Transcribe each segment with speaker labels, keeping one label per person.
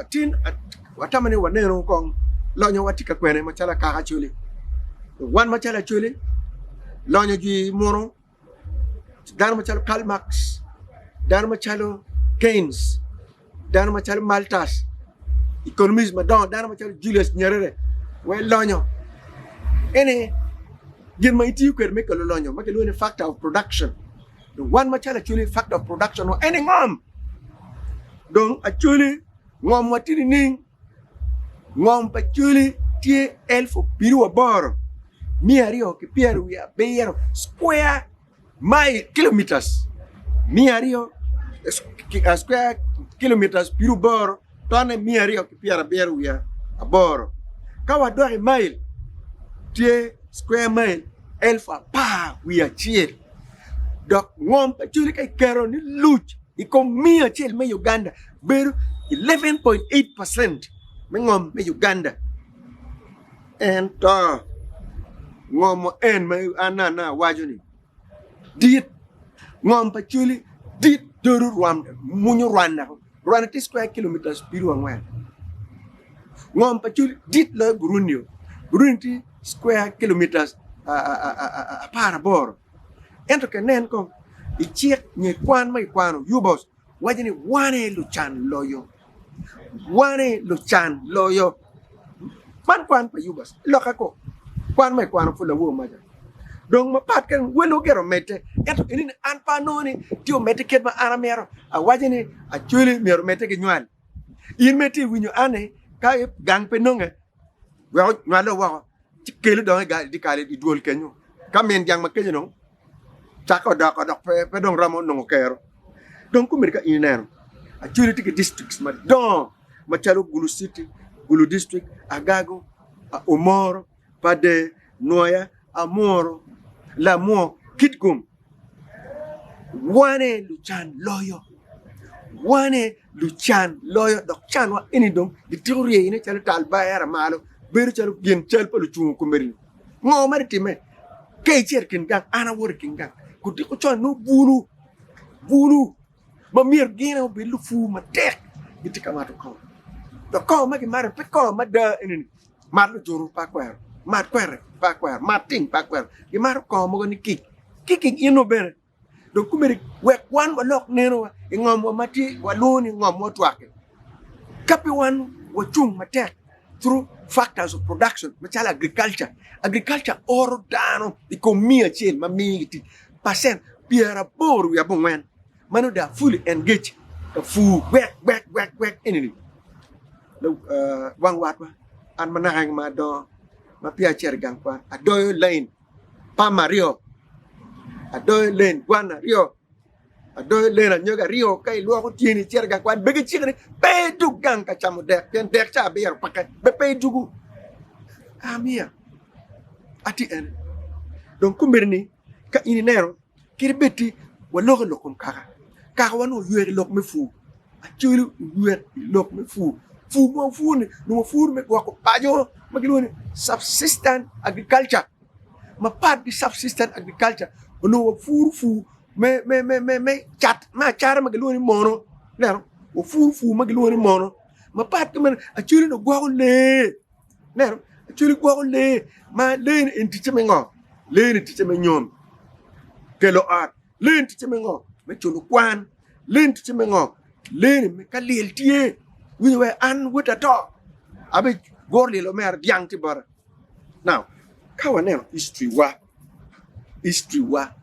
Speaker 1: Tin watamo ni wanenu kong lonyowa tye ka kwene macalo akaka Acholi. Wan macalo Acholi lonyo jwi muno dano macalo Karl Marx, dano macalo Keynes, dano macalo Malthus, economist madongo, dano macalo Julius Nyerere wek lonyo. Eni gin ma itiyo kwede me kelo lonyo ma kilwongo ni factor of production. Dong wan macalo Acholi factor of production wa eni ngom. Dong Acholi ngom wa tye nining? Ngom pa Acholi tye elfu piru aboro miya aryo ki pyerwiye abiro square mile kilometers 200 square kilometers piru aboro tonne 278. Ka wadok i mail tye square mile 10,001. Dok ngom pa Acholi ka iketo ni luc i kom miya acel me Uganda bedo 11.8 percent me ngom me Uganda. Ento ngom en ma an awaco ni dit ngom pa Acholi dit dodo mwonyo Rwanda Rwanda tye square kilometers 40. Ngom pa Acholi dit loyo Burundi Burundi tye square kilometers 18. Ento ka inen kong i cik nyo i kwan ma kikwano Yubos waco ni wan aye lucan loyo, wan aye lucan loyo. Man kwan pa Yubos lokke ko kwan ma kikwano pud lawor maca. Dong mapat kene wel ogero omedde ento eni an pe anongo ni tye omedde kit ma an amito awaco ni Acholi myero omedde ki nywal. In ma itye winyo an ni ka gang pe nonge wek onywale woko ci kelo dong i dyekal i dwol kenyo ka min dyang ma kenyo dong cakke odoko dok pe dong romo nongo kero. Dong komedi ka in ineno Acholi tye ki districts madongo macalo Gulu city, Gulu district, Agago, Omoro, Pader, Nwoya, Amuru, Lamwo, Kitgum. Wane lucan loyo, wane lucan loyo dok canwa eni dong gitiko ryeyone calo tal bayera malo bedo calo gin cal pa lucungo komedi-ni. Ngo ma ditimme ka icito i kin gang? An awoto i kin gang kudiko con nongo bulu bulu ma myero gin aye obed lupur matek gitye ka mato kongo dok kongo ma gimato pe kongo mada eni-ni mat lujuru pe akwero mat kwere pe akwero mat ting pe akwero gimato kongo mogo ni kic ki kic ino bene Dong komedi wek wan walok nenowa i ngomwa ma tye walwongo ni ngom ma otwaki. Ka pe wan wacung matek through factors of production macalo agriculture, agriculture oro dano i kom miya acel ma migi tic pacent 80 wiye abongwen ma nongo they are fully engaged ka pur gwek gwek gwek gwek eni-ni. Wang watwa an ma naka ma adongo ma peya acito i gang kwan adoyo lain. pam aryo, adoyo len gwan aryo, adoyo len anyogi aryo ka ilwoko tyeni icito i gang kwan bed giciki ni pe idug gang ka camo dek pien dek ca abiro peke bed pe idugu amiya atye ene dong kombeddi ni ka in ineno Kadi bed ti waloko i lok kom kaka, kakawa nongo oywek i lok me pur, Acholi oywek i lok me pur. Pur ma wapuro-ni nongo wapuro me gwoko paco ma gilwongo ni subsistence agriculture. Mapat ki subsistence agriculture, onongo wapuro pur me me me me cat me acata ma gilwongo ni mono, ineno wapuro pur ma gilwongo ni mono. Mapat ki meno Acholi onongo gwoko lee. Ineno, Acholi gwoko lee ma lee-ni en ticce me ngo? Lee-ni ticce me nyom, kelo ot, lee-ni ticce me ngo? Me culo kwan, lee-ni ticce me ngo? Lee-ni ka lyel tye, winyo wai an wod ato, abiguro lyel omera dyang tye bota. Now, ka waneno history wa, history wa,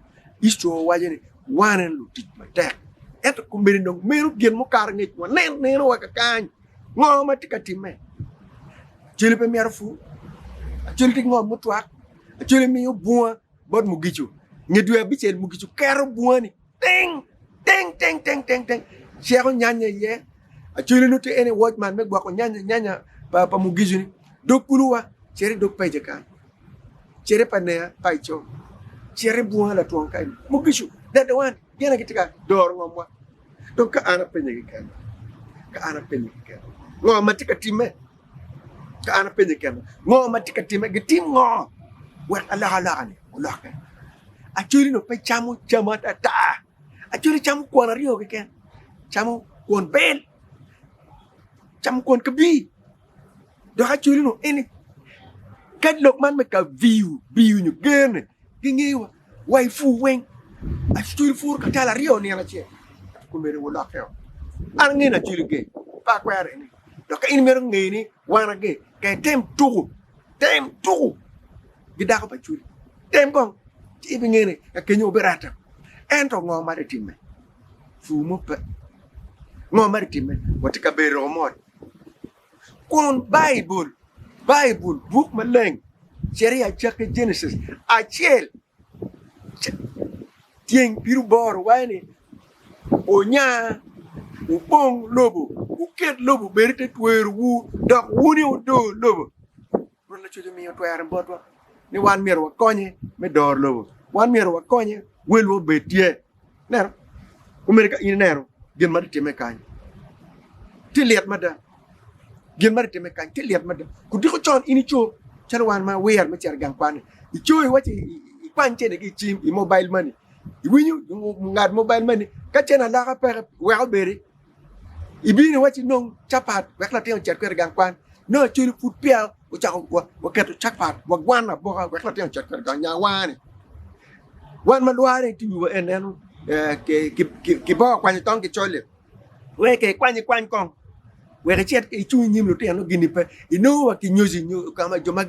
Speaker 1: history wa waco ni wan en lutic matek, ento kombeddi dong meno gin mukato ngec wanen nenowa kakany. Ngo ma tye ka timme? Acoli pe mito pur, acoli tye ki ngom mutwak, acoli miyo bunga bot mugicu. Nge dwe abicel mugicu keto bunga-ni ting ting ting ting ting ting ceko nyanya iye. Acoli nongo tye en aye watchman me gwoko nyanya nyanya pa pa mugicu-ni. Dog kulu-wa cit i dog peja kany, cit i pa nea pa ico, cit i bunga latwong kany mugicu that the one gin aye gitye ka doro ngomwa. Dong ka an apenye kekena, ka an apenye kekena, ngo ma tye ka timme? Ka an apenye kekena, ngo ma tye ka timme? Gitim ngo wek alokaloka-ni olokke? Acholi onongo pe camo cam atata. Acholi camo kwon aryo keken, camo kwon bel. Camo kwon kabir. Dok acwali nongo eni ka lok man me ka viyo biyo nyo ger-ni gingeyo wa i pur weng acwali puro katala aryo nino acel komedi wulokkeo. An angeyo ni acwali ger pe akwero eni dok ka in imito ngeyo ni wan ager ka item tuku tem tuku gi dako pa acwali tem kong ci ibingeyo ni ka kenyo wubirette ento ngo ma ditimme pur mo pe ngo ma ditimme watye ka bedo mot. Kun Baibul, Baibul, buk maleng, cito i Acakki, Genesis, acel, tyeng piruboro waco ni, Wunya, wupong lobo, wuket lobo obed i te twerowu, dok wun aye wudor lobo. Rwot Lacwec omiyo twero botwa ni wan myero wakonye me doro lobo, wan myero wakonye welwa obed tye. Ineno? Omyero ka in ineno gin ma tye timme kany, tye lit mada. Gin ma tye timme kany tye lit mada. Kudiko con in ico calo wan ma wer me cito i gang kwan-ni, ico iwaci ikwany cente ki i cim i mobile money, iwinyo ngat mobile money ka cente alaka peke wek obedi. Ibino iwaci nong capat wek latin ocit kwede i gang kwan. Nongo acwali pud peya ocako waketo capat wagwano aboka wek latin ocit kwede i gang nya wanga-ni. Wan ma lware tye i wiwa en neno kiboko kwanyo tong ki col-li wek ikwany ikwany kong wek icit icung i nyim lutino nongo gin-ni pe inongo wa kinyoci nyo ka ma jo ma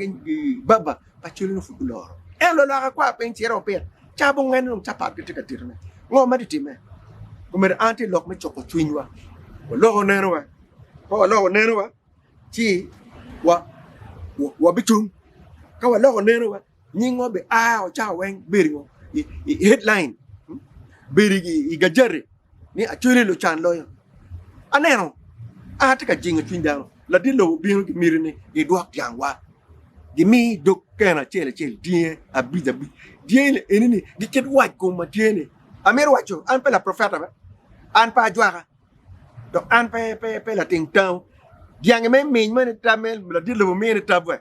Speaker 1: baba pa cwali nongo pud guloro. Ento loloka kwar piny cito opit. Ca bongene dong capat gitye ka titone. Ngo ma titimme? Omyero an tye lok me cuko cwinywa. Waloko nenowa. Ka waloko nenowa, ci wabicung. Ka waloko nenowa, nyingwa bia o cawa weng bedo ngo i headline, bedo i gajeti ni Acholi lucan loyo. Aneno an atye ka jingo cwiny dano. Ladit lobo obino ki miti ni gidwok dyangwa. Gimi dog keno acel acel dyangi abic abic. Dyangi eni ni gikit wac kom ma tye ni amito waco an pe laprofeta be, an pe ajwaka, dok an pe pe pe lating tango. Dyangi me miny mene tab me ladit lobo miyo ni tab we.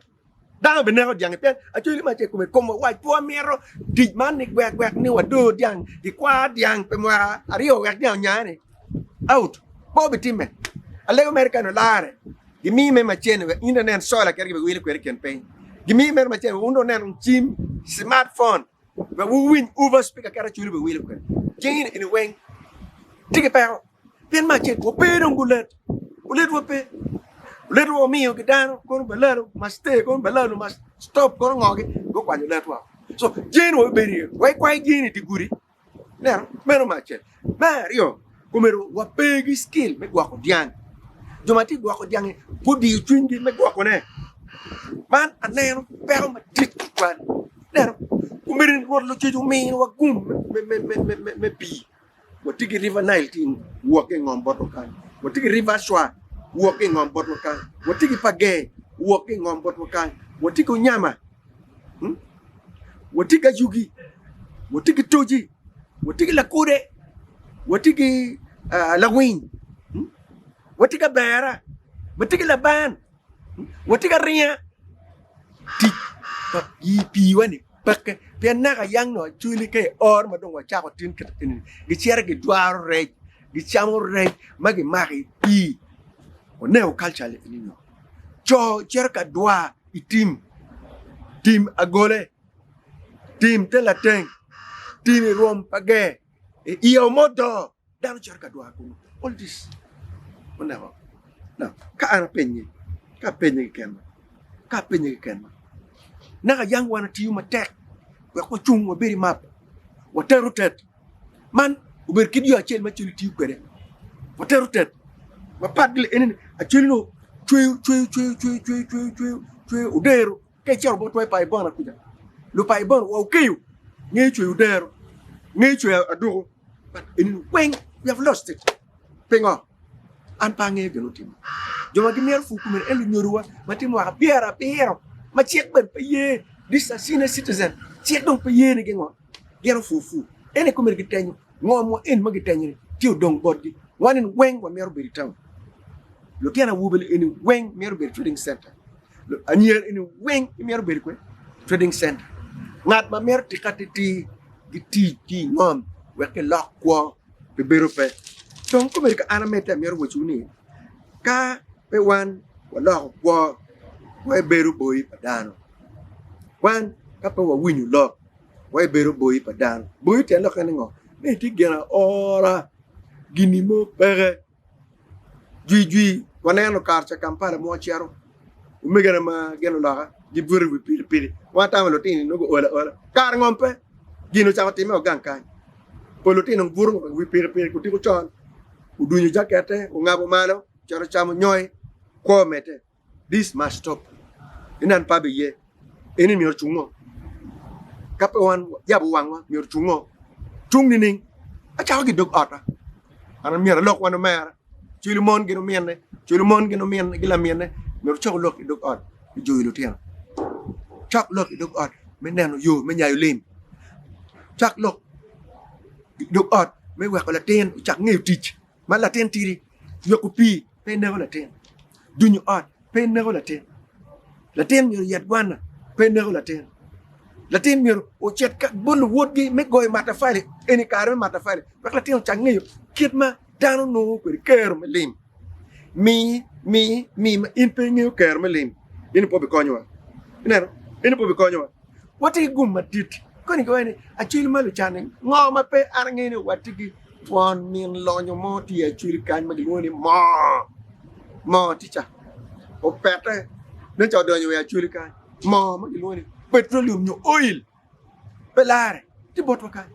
Speaker 1: Dano bineko dyangi pien acwali ma tye i kome komwa wac pe wamito tic man ni gwek gwek ni wador dyang gikwar dyang pi mwaka aryo wek dyang onya ni out pe obitimme. Alego mere kany olare. Gimiyi me macen wek in dong inen sola kit ma gibiwilo kwede i kin piny. Gimiyi mere macen wek wun dong wunen cim, smartphone, wek wuwiny over speaker kit ma cwiny biwilo kwede. Jami eni weng tye ki peko pien me acel wape dong gulet, guletwa pe. Guletwa wamiyo ki dano kono balalo must stay kono balalo must stop kono ngo gi gukwanyo letwa. So jami wabibedo iye wek ikwayo jami i dye gudi. Ineno, meno me acel. Me aryo, omyero wape ki skill me gwoko dyang. Jo ma tye ka gwoko dyang-ngi gudiyo cwinygi me gwokone. Man aneno peko madit tutwal. Ineno, omyero Rwot Lacwec ominiwa gum me pii. Watye ki River Nile tye wok ki i ngom botwa kany. Watye ki River Cwa wok ki i ngom botwa kany. Watye ki Pager wok ki i ngom botwa kany. Watye ki Onyama. Watye ki ayugi, watye ki toji, watye ki lakude, watye ki lawiny, watye ki abera, watye ki laban, watye ki aringa. Tic pa piiwa-ni peke pien naka yang nongo acwali ka i or ma dong wacako tin kit eni gicito gidwaro rec, gicamo rec ma gimako i pii. Waneko kalcal eni-ni. Co cito ka dwar i tim, tim agole, tim te lateng, tim i rwom pa ger, i i omodo, dano cito ka dwar kunu. All this oneko. Now, ka an apenye, ka apenye keken, ka apenye keken, naka yang wan atiyo matek wek wacung wabed i map, wateru tet. Man obedo kit yo acel ma Acholi tiyo kwede. Watero tet mapat ki eni ni Acholi nongo cweyo cweyo cweyo cweyo cweyo cweyo cweyo cweyo odero ka icito bot wa i Paibona kuca lupaibona wa okeyo ngeyo cweyo odero ngeyo cweyo aduku but eni weng we have lost it pingo? An pe angeyo gin mutimme. Jo ma gimito pur kumeno en lunyodowa ma tye mwaka pyerabiro ma cik bene pe ye these are senior citizen cik dong pe ye ni gingo gin opur pur. En aye komiti gitenyo ngom wa eni ma gitenyo ni tye odong botgi wan eni weng wamito bedo i town. Lutino awobe eni weng mito bedo i trading center. Anyira eni weng gimito bedo kwede i trading center. Ngat ma mito tika titir giti ki ngom wek gilok kwo. bibedo pe. Dong kobedo ka an amedde amito wacciwu ni, ka Pe wan waloko kwo wa ibedo boyi pa dano. Wan ka pe wawinyo lok wa ibedo boyi pa dano. Boyi tyen lokke ni ngo? Ni itye gin aora, gini mo peke. Jwijwi waneno kare ca Kampala ma wacito, omegina ma gin oloka gibuto i wi pikipiki, wan watamo lutini nongo guol aola. Kare ngom pe, gin ocako timme wa gang kany. Pol lutino gubuto i wi pikipiki odiko con, odunyo jakette, ongabo malo, ocito ocamo nyoy, kwo omedde. This must stop. Inen pe abiye. Eni myero ocungo. Ka pe wan yabo wangwa myero ocungo. Cung nining? Acako ki dog otta. An myero alok wan omera. Cwilo mon gin ominne, cwilo mon gin ominne gi laminne. Myero wucak lok i dog ot me joyo lutino. Cak lok i dog ot me neno yo me nyayo lim. Cak lok i dog ot me weko latin ocak ngeyo tic ma latin tidi. Yweko pii pe neko latin, dunyo ot pe neko latin, latin myero oyet gwana pe neko latin, latin myero ocit bot luwotgi me goyo matafali eni kare me matafali wek latin ocak ngeyo kit ma dano nongo kwede kero me lim mi mi mi ma in pe ingeyo kero me lim in pe obikonyowa ineno in pe obikonyowa. Watye ki gum madit. Koni giwaco ni acwali ma lucan-ni ngo ma pe an angeyo ni watye ki twon min lonyo mo tye i acwali kany ma gilwongo ni moo. Moo tye ca opete nen ca odonyo i acwali kany moo ma gilwongo ni petroleum nyo oil pe lare tye botwa kany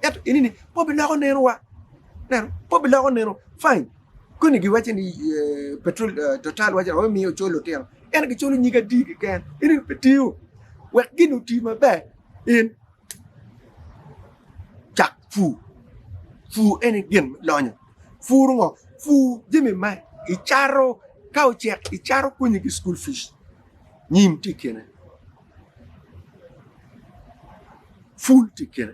Speaker 1: ento enini pe obiloko nenowa ineno pe obiloko neno fine koni giwaco ni petrol total waco ni miyo cul lutino Ento giculo nyig adi keken in pe tiyo wek gin oti maber in cak pur, pur eni gin me lonyo pur ngo pur jami ma icato ka ocek icato konyi ki cukul fic nyim tye i kine pul tye i kine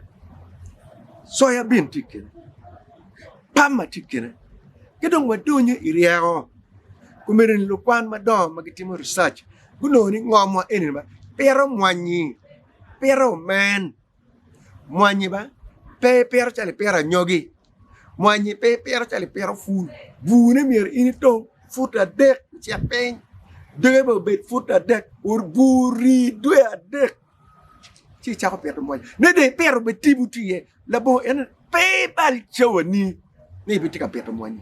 Speaker 1: coya bin tye i kine pama tye i kine ki dong wadonyo i ryeko. Komedi ni lukwan madongo ma gitimo research gunongo ni ngomwa eni ba pito mwanyi, pito omen, mwanyi ba pe ipito calo ipito anyogi, mwanyi pe ipito calo ipito pul, bur-ne myero in itong fut adek ocit piny, doge bene obed fut adek, bur rii dwe adek ci icako pito mwanyi. Nongo dong ipito bene tipo tye iye labongo eno pe ibal cawani ni ibitye ka pito mwanyi.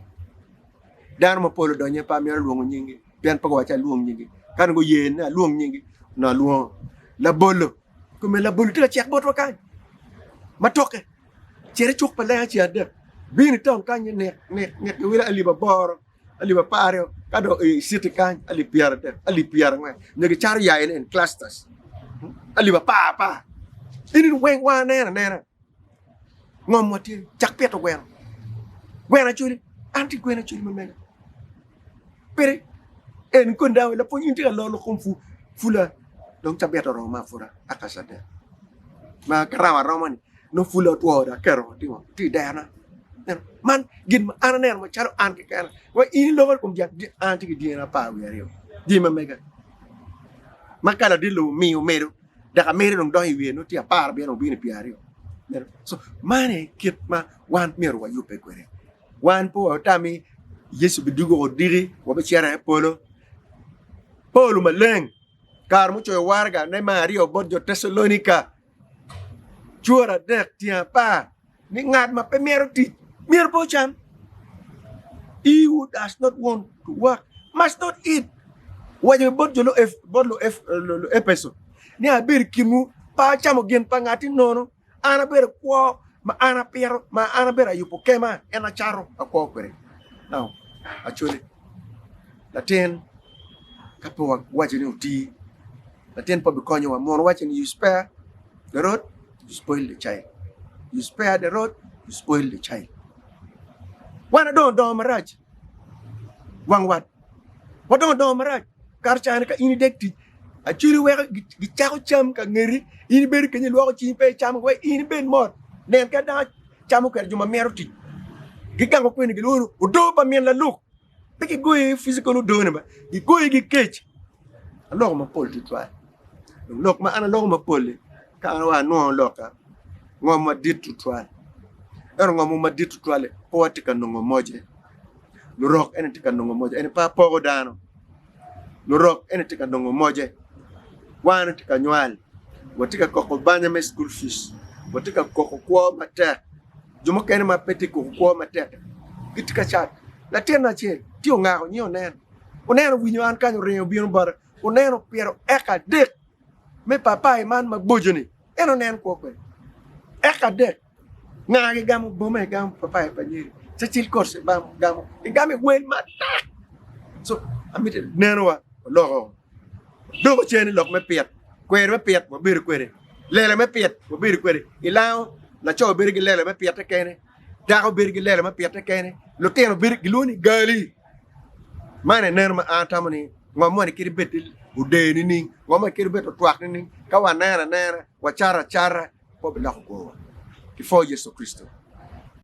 Speaker 1: Dano mapol odonyo pe amito lwongo nyinggi pien pe guwacca alwong nyinggi. Ka nongo guye ni alwong nyinggi, onongo alwongo. Labolo, kome labolo tye ka cek botwa kany ma tokke. Cit i cuk pa lenga ceng adek, bino i taun kany nik nik nik giwilo alip aboro, alip aparyo, ka dong i citi kany alip pyeradek, alip pyerangwen, nyo gicato yayone in clusters alip apar apar. Eni weng wan aneno anena. Ngom wa tye cak pito gweno gweno acoli an tye gweno acoli ma mega pede en koni dong lapwony in tye ka lolo kom pula dong cabit oromo me aputa acres adek ma karama aroma ni nongo pula otwo dong aketo timo tye i derona man gin ma an aneno macalo an kekena wa in iloko i kom jang an atye ki dyena 12 dye ma mega ma ka ladit lobo omiyo omedo dok amito dong donyo i wiye nongo tye 17 obino i 20. So man aye kit ma wan myero wayubbe kwede. Wan pe watam ni Yecu bidwogo odiki wabicito i polo. Paulo maleng kare mucoyo waragane me aryo bot jo Tecalonika cura adek tyen apar ni ngat ma pe mito tic myero pe ocam. He who does not want to work must not eat. Owaco bot jo Luepeco ni abedo i kinwu pe acamo gin pa ngatti nono, an abedo kwo ma an apito, ma an abedo ayubo kema en acato akwo kwede. Now, actually, latin ka pe wawaco ni oti, latin pe obikonyowa. Mono waco ni you spare the rod, you spoil the child. You spare the rod, you spoil the child. Wan adongo dongo marac, wang wat. Wadongo dongo marac. Kare cani ka in idek tic, acwali weko gicako cam ka ngeti, in ibedo kenyo ilwoko cingi pe icamo wek in ibed mot. Nen ka dano camo kwede jo ma mito tic. Gigango kwene gilwongo ni odoo pa min laluk. Pe gigoyi physical odoo ni ba, gigoyi ki kec. Aloko mapol tutwal. Dong lok ma an aloko mapol-li, ka an wa anwongo lokka, ngom madit tutwal. Ento ngom madit tutwal-li pe watye ka nongo moce. Lurok ene tye ka nongo moce. Eni pe apoko dano. Lurok ene tye ka nongo moce. Wan tye ka nywal. Watye ka koko banya me school fees. Watye ka koko kwo matek. Jo mukene ma pe tye ka koko kwo matek gitye ka cat. Latin acel tye ongako nyinge onen. Oneno owinyo an kany oringo obino bota. Oneno opito eka adek me papai man maboco-ni. En onen kwo kwede. Eka adek. Nga gigamo boma igamo papai pa nyeri Cecil Courts ibamo gamo igamo i wel matek so amito nenowa oloko doko cen i lok me pit kwer me pit wabedo kwede lela me pit wabedo kwede ilango laco bedo ki lela me pite kene dako bedo ki lela me pite kene lutino bedo gilwongo ni gali man aye neno ma an atamo ni ngo moni kadi bed ode nining ngo moni kadi bed otwak nining ka waneno anena wacato acata pe obiloko kwowa. Ki pwoyo Yecu Kricito.